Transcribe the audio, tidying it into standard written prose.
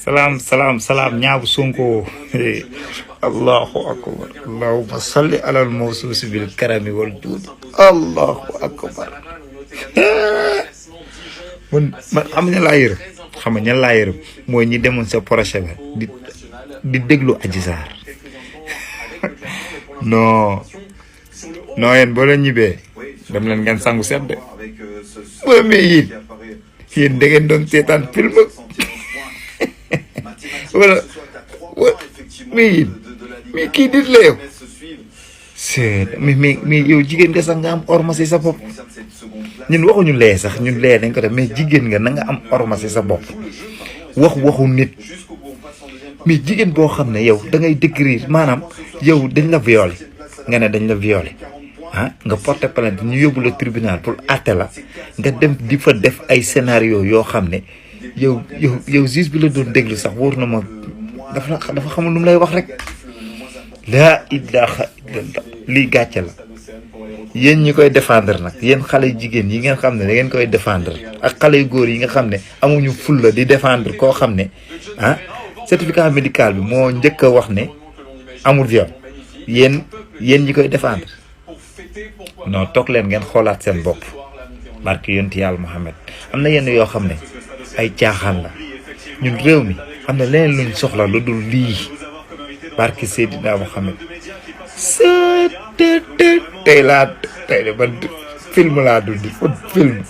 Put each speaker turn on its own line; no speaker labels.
Salam, salam, salam. Ñaabu Sonko. Allahu akbar. Allahumma salli ala al-mawsuus bil karami wal juud. Allahu akbar. man xam nga laa yërëm xam nga ñan laa yërëm mooy ñi demoon sa projet ba di déglu Adji Sarr non non yéen boo leen ñibbee dem leen ngeen sangu set de boo mais yéen da ngeen doon seetaan film wala mais kii dit la yow c'est mais yow jigéen nga sax nga am orma si sa bopp ñun waxuñu lee sax ñun lee dañ ko def mais jigéen nga na nga am orma si sa bopp waxu nit mais jigéen boo xam ne yow da ngay décrire maanaam yow dañ la violé nga ne dañ la violé ah nga porté plainte ñu yóbbu la tribunal pour àtte la nga dem di fa def ay scénario yoo xam ne yow juge bi la doon déglu sax wóor na ma dafa xamul lu mu lay wax rek laa ilaha illallah lii gàcce la yéen ñi koy défendre nag yéen xale jigéen yi ngeen xam ne da ngeen koy défendre ak xale yu góor yi nga xam ne amuñu fulla di défendre koo xam ne ah certificat médical bi moo njëkk a wax ne amul viol yéen ñi koy défendre non toog leen ngeen xoolaat seen bopp barki yonti yàlla Muhammad am na yenn yoo xam ne ay caaxaan la ñun réew mi am na leneen luñ soxla lu dul lii barki Seydina Muhammad tey de ban film laa dul di film